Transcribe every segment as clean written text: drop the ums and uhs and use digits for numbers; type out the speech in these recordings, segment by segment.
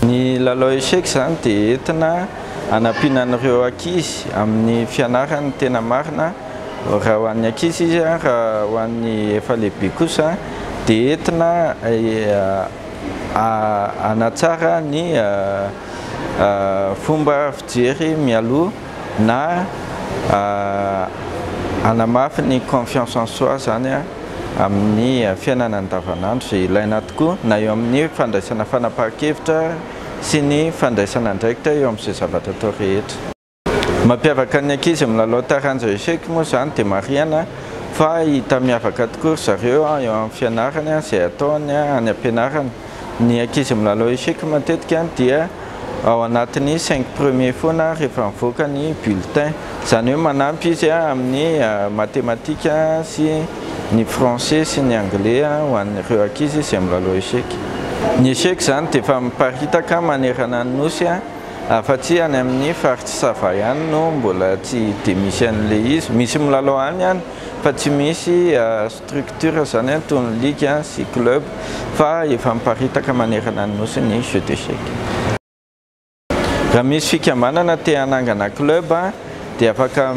Ny lalao échec izany dia entina hanampiana an'ireo ankizy amin'ny fianarany tena marina. Raha ho an'ny ankizy izy, raha ho an'ny efa lehibe kosa dia entina hanatsara ny fomba fijery mialoha na hanamafy ny confiance en soi izany amin'ny fiainana andavanandro izay ilaina tokoa na eo amin'ny fandraisana fanapahan-kevitra sy ny fandraisana andraikitra eo amin'izay zavatra atao rehetra. Mampiavaka ny ankizy milalao taranja échec moa izany dia marihana fa hita miavaka tokoa ry zareo eo amin'ny fianarany izay ataony any am-pianarana. Ny ankizy milalao échec matetika dia ao anatin'ny cinq premiers foana rehefa mivoaka ny bulletin. Izany hoe manampy izy amin'ny matematika sy ny français sy ny anglais ho an'ireo ankizy izay milalao échec. Ny échec izany dia efa miparitaka manerana ny nosy afa-tsy any amin'ny faritry Sava ihany no mbola tsy dia misy an'ilay izy. Misy milalao any ihany fa tsy misy structure izany toy ny ligue sy club fa efa miparitaka manerana ny nosy ny jeu d'échec. Raha misy fikambanana te hanangana club dia afaka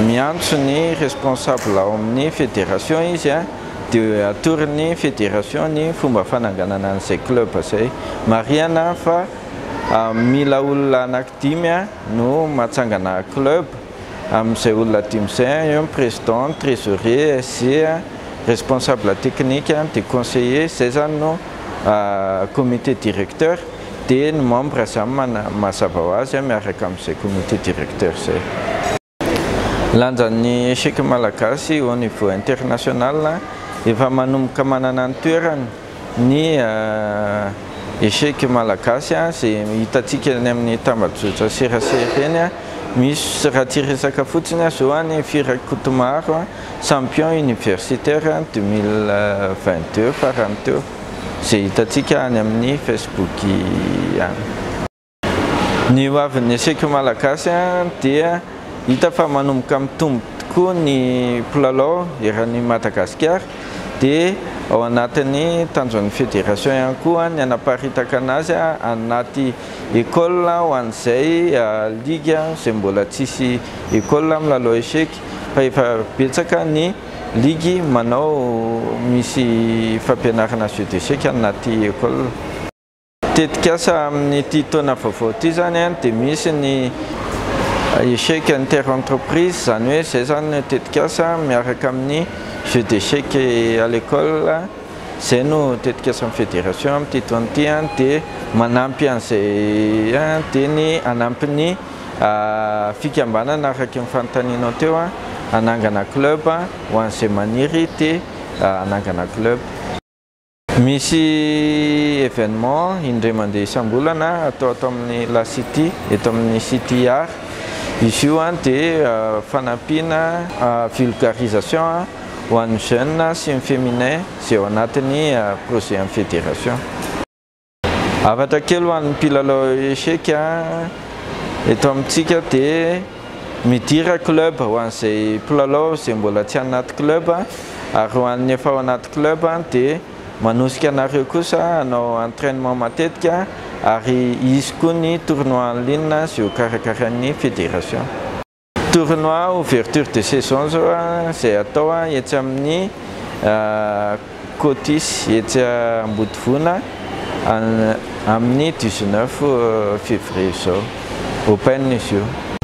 miantso ny responsable ao amin'ny fédération izy dia atoron'ny fédération ny fomba fananganana an'izay club izay. Marihana fa mila olona anankidimy no mahatsangana club. Amin'izay olona dimy izay, eo ny président, trésorier, SG, responsable technique, dia conseiller, izay izany no comité directeur, dia ny membre izany mazava ho azy miaraka amin'izay comité directeur izay. Lanjan'ny échec malagasy au niveau international, efa manomboka manana ny toerany ny échec malagasy izay hitantsika eny amin'ny tambajotra serasera eny. Misy raha tsy resaka fotsiny zao ny Firakotomaro champion universitaire 2022 farany teo izay hitantsika any amin'ny Facebook any. Ny ho avin'ny échec malagasy dia hita fa manomboka mitombo tokoa ny mpilalao eran'ny Madagasikara, dia ao anatin'ny tanjon'ny fédération ihany koa ny hanaparitaka anazy anaty école ho an'izay ligue izay mbola tsisy école milalao échec fa efa betsaka ny ligue manao misy fampianarana jeu d'échec anaty école. Tetikasa amin'ity taona vaovao ity izany dia misy ny échec inter-entreprise, izany hoe izay izany ny tetikasa miaraka amin'ny jeu d'échec à l'école, izay no tetikasa amin'ny fédération amin'ity taona ity dia manampy an'izay dia ny hanampy ny fikambanana araka ny fanontanianao teo hanangana club ho an'izay maniry te hanangana club. Misy événement indray mandeha isam-bolana atao ato amin'ny La City, eto amin'ny City Art. Izy io dia fanampiana vulgarisation ho an'ny jeune sy ny féminin izay ao anatin'ny projet amin'ny fédération. Hafatra kely ho an'ny mpilalao échec eto amintsika dia midira club ho an'izay mpilalao izay mbola tsy anaty club, ary ho an'ny efa ao anaty club dia manosika anareo kosa hanao entraînement matetika ary hisy koa ny tournoi en ligne izay ho karakarain'ny fédération. Tournoi ouverture de saison zao izay atao etsy amin'ny Cotis etsy Ambodivona amin'ny 19 février izao. Open izy io.